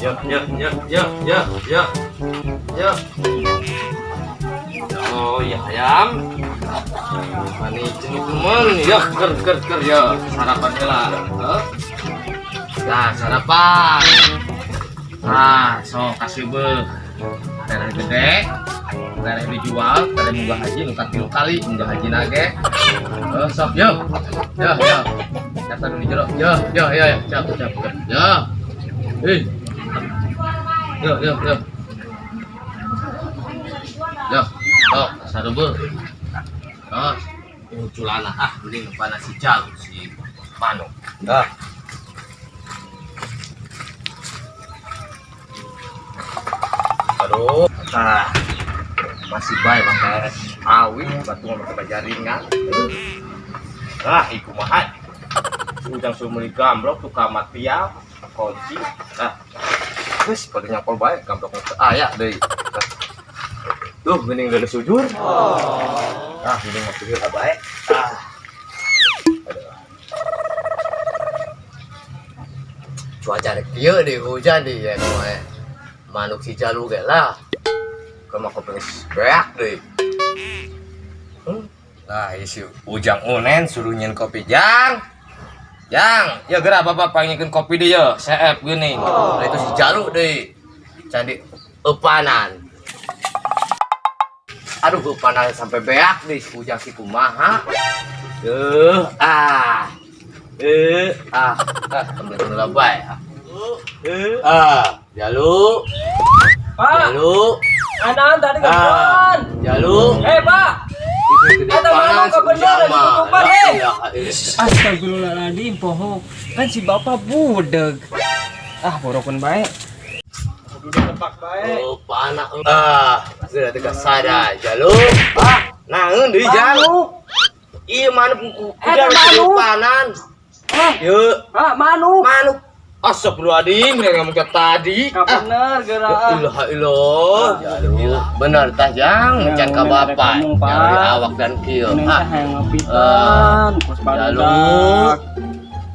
Yo yo yo yo yo yo yo. Oh iya ayam. Manis itu men, ya ker ker ker ya sarapan lah. Nah sarapan. Nah so kasih be. Tereh gede, tereh dijual, tereh munggah haji, nuka 3 kali munggah haji nage. Oh sok yo, yo yo. Daftar dulu jero, yo yo yo yo, cap cap cap, yo. Yo yo yo. Yo, sok sarubu. Oh, culana ah, mending panas si jalu si manuk. Dah. Aduh, nah, masih baik pakai awi, batu ngomong pakai jaringan. Ah, iku mahal. Ujang suruh beli gamblok, tukang matial, kunci. Ah, terus pada nyapol baik, gamblok ah ya deh. Tuh, mending dari sujur. Ah, mending ngopi lah baik. Ah, aduh. Cuaca rek kieu deh, hujan deh ya kumaha. Manuk si jalu ge lah. Kumaha kopi geus beak deui. Nah, si Ujang Unen suruh nyen kopi jang. Jang, ya gerak bapak pangikeun kopi deui ya, seep geuning. Nah, itu si jalu deui. Candi eupanan. Aduh, eupanan sampai beak deui si Ujang si kumaha. Ah. Ah, ah, tembeun heula bae. Ah, jalu. Pak, Jalu. anak tadi kapan? Jalu. Pak. Eta manuk kebenaran ditutupan, eh. Astagfirullahaladzim, poho. Kan si bapak budeg. Ah, borokun bae. Udah tebak bae. Oh, panak. Ah, sudah tegas sada. Jalu. Ah, naeun deui jang. Manuk. Iya manuk Eta manuk. panan. Ah, Yuk, ah, manuk. manuk. Astagfirullahaladzim, yang ngomong kayak tadi. Ka bener geura. Ilah ilah. Jalu. Bener tah jang, mencan ka bapak. Nyari awak dan kieu. Ini Ah, teh hayang ngopitan, kos Jalu. barudak.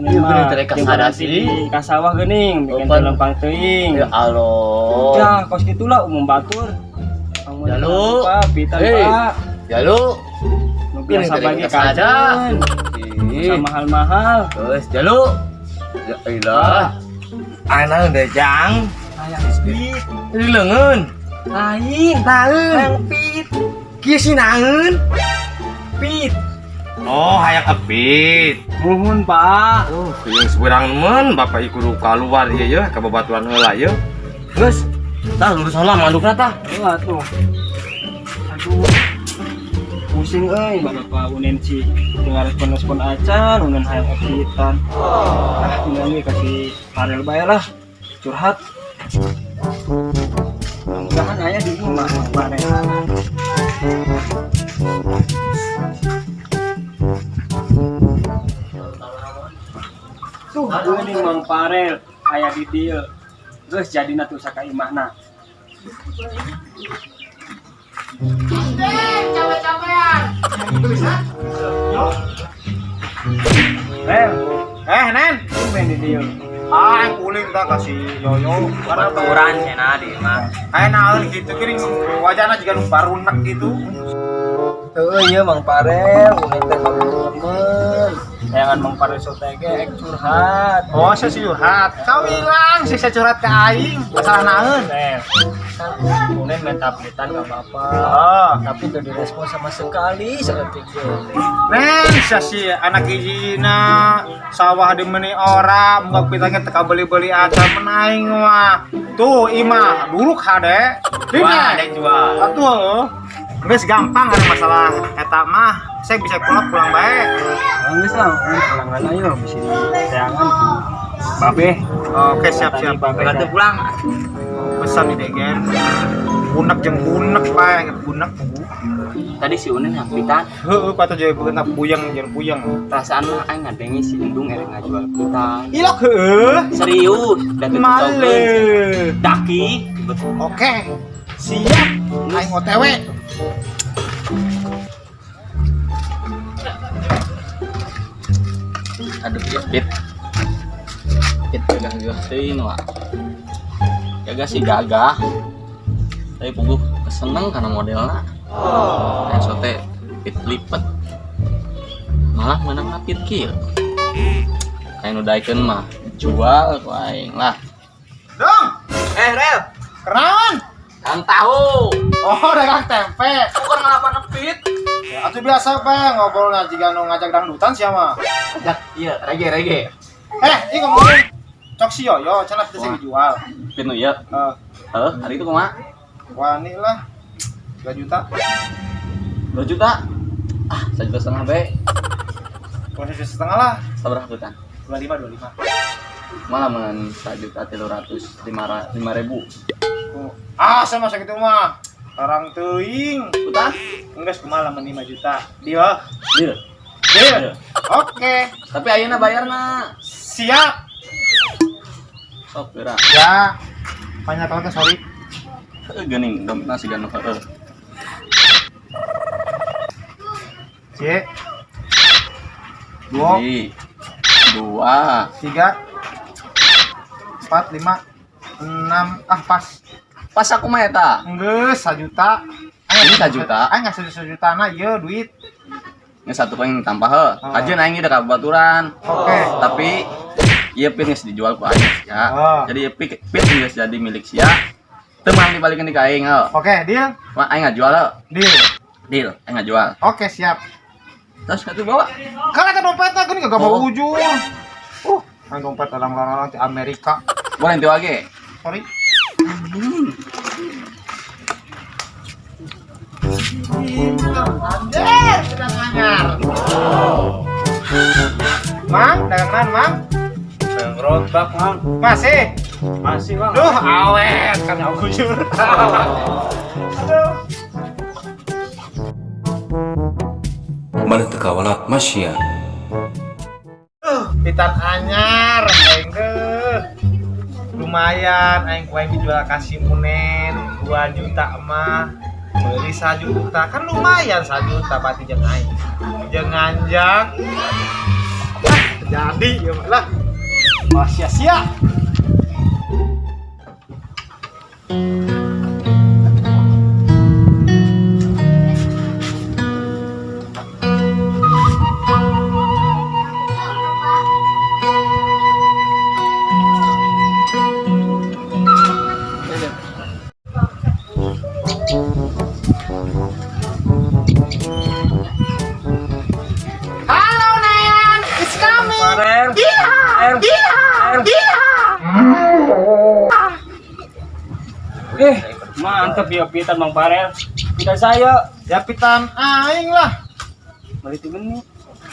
Iya, bener teh kasada sih. Ka sawah geuning, bikin Opan. lempang teuing. Ya Allah. Ya, kos gitulah umum batur. Jalu. Pak, pitan, Hei. Pak. Jalu. Nu biasa Geuning bagi teh kasada. kajen. Ih. Usah mahal-mahal. Terus jalu. Ya ilah. Anak udah jang. Hayang pit. Ini leungeun. Lain. Naeun. Hayang pit. Kieu sih naeun. Pit. Oh, hayang epit. Muhun, Pak. Oh, yang seberang men, bapak ieu kudu keluar ieu ya, ka babaturan heula ieu. Geus. Tah lurus heula mandukna tah. Heula tuh. Aduh. Pusing euy, Bapak Unen sih. Tinggal respon-respon acan, Unen hayang epitan. Ah, tinggal nih kasih Farel bae lah. Curhat. Mudah-mudahan aya di imah Farel. Tuh, geuning Mang Farel aya di dieu. Geus jadina tuh saka imahna. Rel, Nen. tumben di dieu. Ah, yang kuling tak kasih yoyo. Baturan cenah di mah. Naon gitu geuning wajahna juga nu barunek gitu. Heueuh ieu Mang Farel, unen teh lemen. Tayangan Mang Farel sote ge ek curhat. Oh, saya si curhat. Kau hilang, sih saya curhat ke aing. Masalah naon? Rel, kan unen minta pelitan ka bapak. Oh, Tapi teu direspon sama sekali saeutik ge. Nen, saya si anak hijina sawah dimeni ora, muka pitangnya teka beli-beli aja menaing mah. Tuh, imah duruk hade. Wah, ada yang jual. Atuh. Geus gampang ada masalah eta mah. Saya bisa pulang pulang bae. Geus lah, pulang heula yeuh bisi tayangan ku Babe. Oke, siap siap. Babe. Bantu pulang. Pesan di degen. Bunek jeung bunek bae, bunek buku. Tadi si Unen hampitan. Heeh, patut jadi bukan puyeng jeung puyeng. Perasaan mah aing ngadengi si Indung erek ngajual pitan. Ilok heueuh. Serius, da teu Male. Daki. Oke. Siap. Aing OTW. Aduh, ya, Pit. Pit udah geuh teuing, Wak. Gagah sih gagah. Tapi puguh keseneng karena modelna. Kayak sote pit lipet. Malah menang pit kieu. Kayak nu daekeun mah jual ku aing lah. Dong, Eh, Rel, kenaon? kang tahu. Oh, dagang tempe. Bukan ngelapan pit. Ya, atuh biasa bae ngobrolna jiga nu ngajak dangdutan sia mah. Ajak, iya, rege rege. Eh, ini ngomongin cok si Yoyo, cenah teu sing dijual. Pit nu ieu. Eh, Heuh, hari itu kumaha? Wani lah. 2 juta. 2 juta. Ah, 1,5 juta bae. Kurang 1,5 juta lah. Sabaraha hutan? 25 25. Malah men 1.305.000. Tuh. Ah, sama sakitu mah. Tarang teuing. Utah? Enggak, kumaha lamun 5 juta. Deal. Deal. Deal. Oke, Tapi ayeuna bayarna. Siap. Sok geura. Ya. Banyak banget sorry. Heuh geuning dompetna siga nu heueuh. C. 2 Hiji, dua, 3 4 5 6, ah pas. Pas aku mah eta. Enggeus 1 juta. Ini 1 juta. Aing nggak 1 juta na ieu duit. Ini satu poin tambah heuh. Oh. Kajeun aing udah ka babaturan. Oke. Tapi ieu pit geus dijual ku aing ya. Oh. Jadi ieu pit pit geus jadi milik sia. Teu mang dibalikeun di ka aing heuh. Oke, deal. Mah aing ngajual heuh. Deal. Deal, aing ngajual. Oke, siap. Terus atuh bawa. Kan eta dompetna geuning gak Oh. mau ujung. Kan dompet alang-alang di Amerika. Boleh ente wage. Sorry. Pinter, anjir, sedang anyar. Mang, dagangan, Mang? Gerobak, Mang. Masih? Masih, Mang. Duh, awet kan aku jujur. Aduh. Mana teu kawala masya. Pitan anyar, aing teh. Lumayan, aing ku aing dijual ka si Unen 2 juta mah. Beli 1 juta kan lumayan 1 juta berarti jeung aing. Jeung nganjang. Ah, jadi ya mah lah. Wah, sia-sia. Halo Nen, it's coming. Farel. Iya, iya, iya. Eh, mantep ya pitan Bang Farel. Pitan saya. Ya pitan aing lah. Beli tiga nih.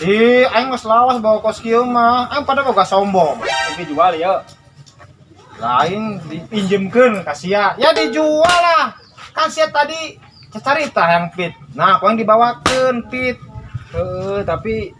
Ih, aing geus lawas bawa kos kieu mah. Aing pada boga sombong. Oke jual ya. Lain dipinjemkeun ka sia. Ya dijual lah. Kan sia tadi carita yang pit. Nah, ku aing dibawakeun pit. Heeh, tapi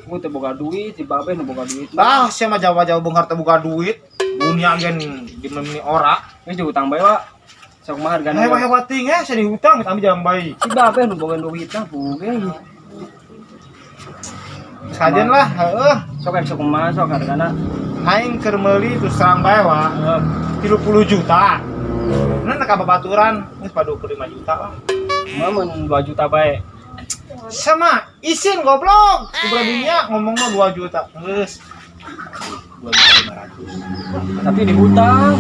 gua teu boga duit, si babe nu boga duit. Ah, sia mah jawa-jawa beunghar teu boga duit. Dunia gen dimeni ora. Geus diutang bae, Wak. Sok mah hargana. Hewa-hewa ting eh sia dihutang kita ambil jalan bae. Si babe nu boga duit nah, buge. Sajen lah, heeh. Sok ek sok kumaha sok hargana. Aing keur meuli terus terang bae wa. Heeh. 30 juta. Nah, ka babaturan geus pa 25 juta lah. Mah mun 2 juta bae. Sama isin goblok. Kubra dunia ngomong mah 2 juta. Geus. 2.500. Tapi dihutang.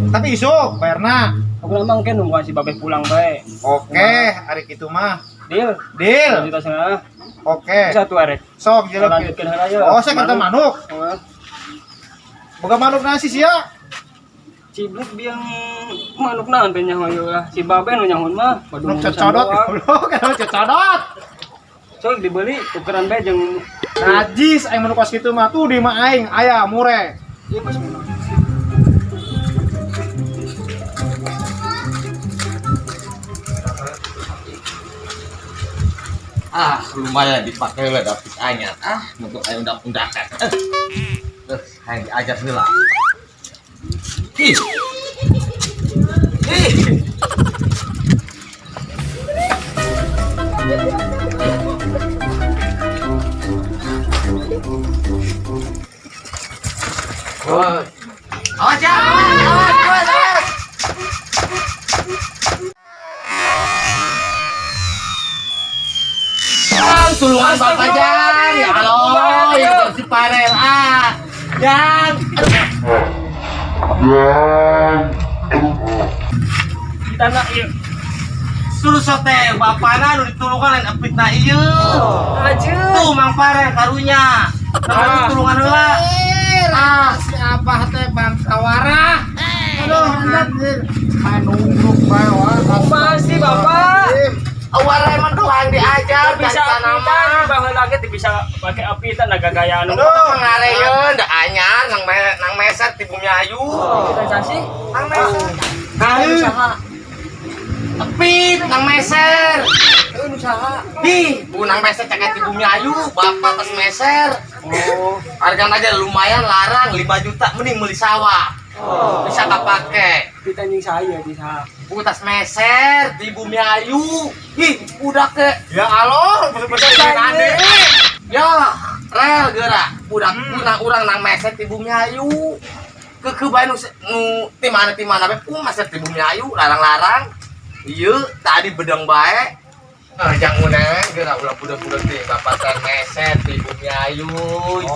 Tapi isuk bayarna. Aku lama mungkin nungguan si babe pulang bae. Oke, hari itu mah. Deal. Deal. 2,5 juta. Oke. Satu arek. Sok jelek. Lanjutkeun heula ya. Oh, saya kata manuk. Heeh. Boga manuk nasi sia. Ciblek biang manuk naon teh nyaho ieu lah. Si babe nu nyahun mah badu Manuk cecodot goblok, kalau cecodot. Sok dibeli tukeran bae jeung Najis aing manuk kos kitu mah tuh di mah aing aya mure. ieu pas manuk. Ah, lumayan dipakai lah dapet anyar. Ah, untuk ayo undak-undakan. Eh. Terus, ayo diajar heula. Ih. Ih. Woi. Awas ya, awas, awas, awas, awas. Jang, tulungan Bapak Jang. Ya Allah, ya si Parel ah. Jang. Kita nak ieu. Suruh sote bapana nu ditulungan lain epitna ieu. Tuh Mang Parel karunya. Nah, tulungan heula. Ah, Si abah teh bangkawara. Aduh, anjir. Main nungkruk bae wah. Kumaha sih Bapak? Awara emang doang diajar Bisa apitan, baheula ge teu bisa pake apitan naga gaya anu. Aduh, ngareyeun da anyar nang nang meser ti Bumi Ayu. Kita sasi. Nang meser. Nah, epit nang meser. Usaha. Di, bu nang meser cakep ti Bumi Ayu, bapak tas meser. Oh, Harganya aja lumayan larang 5 juta mending beli sawah. Bisa kapake. kita nying saya bisa. Bu tas meser di Bumi Ayu. Ih, udah ke Ya Allah, bener-bener aneh. Ya, rel gerak. Budak punah urang nang meser ti Bumi Ayu. Keukeuh bae nu ti mana bae pun meser ti Bumi Ayu larang-larang. Ieu tadi bedeng bae. Ah, jang unen gerak ulah budak-budak teh bapak teh meser ti Bumi Ayu.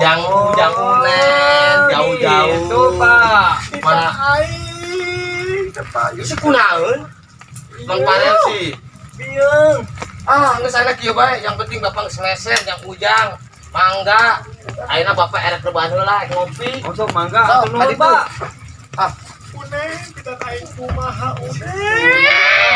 Jang jang unen jauh-jauh. Itu, Pak. Mana Aing, tepayu. si kunaon? Mang Parel sih. Biung. Ah, geus ayeuna kieu bae, yang penting bapak geus meser jang ujang. Mangga. Ayeuna bapak erek rebahan heula ngopi. Oh, sok mangga. Sok, Nuhun, tadi tuh. Pak. Ah, Unen, kita aing kumaha unen.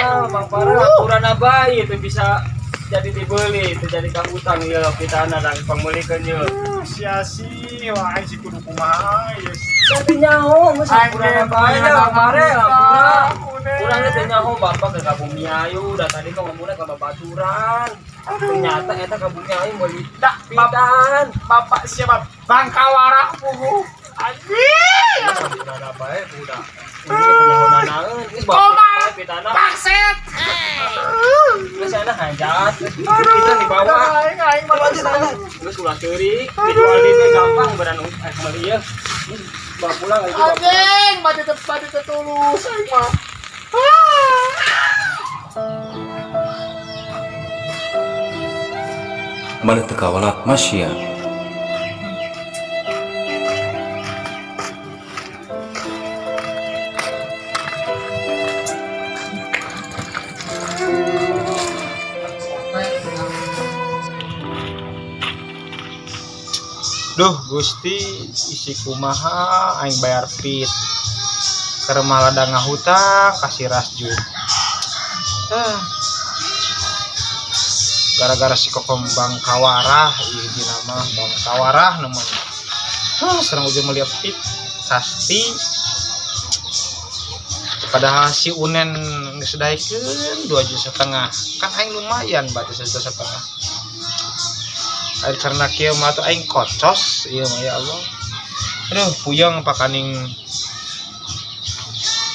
Ah, Bang Parel aturan abai itu bisa jadi dibeli, itu jadi kahutang ya kita anak pangmeulikeun ye. Sia-sia, wah aing si kudu kumaha ya si. Tapi nyaho geus aturan abai dah Bang Parel, ampura. Unen. Urang teh nyaho bapak ke Bumi Ayu, dah tadi kok ngomongnya ke babaturan. Ternyata eta ka Bumi Ayu meuli pitan. Bapak siapa? Bangkawara pugu. Anjing. Aturan abai budak. Ini nyaho nanaeun, geus bapak pitana. Pakset. Geus enak hajat, geus pitan dibawa. Aing aing mah Terus ulah ceurik, dijual di teh gampang beran meuli ieu. Geus bawa pulang aja. Anjing, mati teu tulus aing mah. Mana teu kawalat masya. Duh Gusti isi kumaha aing bayar pit. Keur malah da ngahutang ka si Rasjun. Ah. Gara-gara si Kokom Bangkawarah ieu dina mah Bangkawarah namanya. Huh, serang ujung melihat pit sasti. Padahal si Unen geus daekeun 2,5 juta. Kan aing lumayan batu 1,5 juta. Air karena kieu mah tuh aing kocos ieu mah ya Allah. Aduh, puyeng pakaning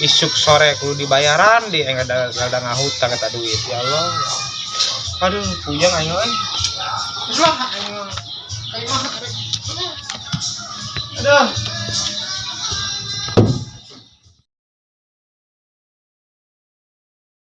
isuk sore kudu dibayaran di aing ada ngahutang eta duit ya Allah. Ya Allah. Aduh, puyeng aing euy. Geus lah aing mah. Aing mah arek. Aduh.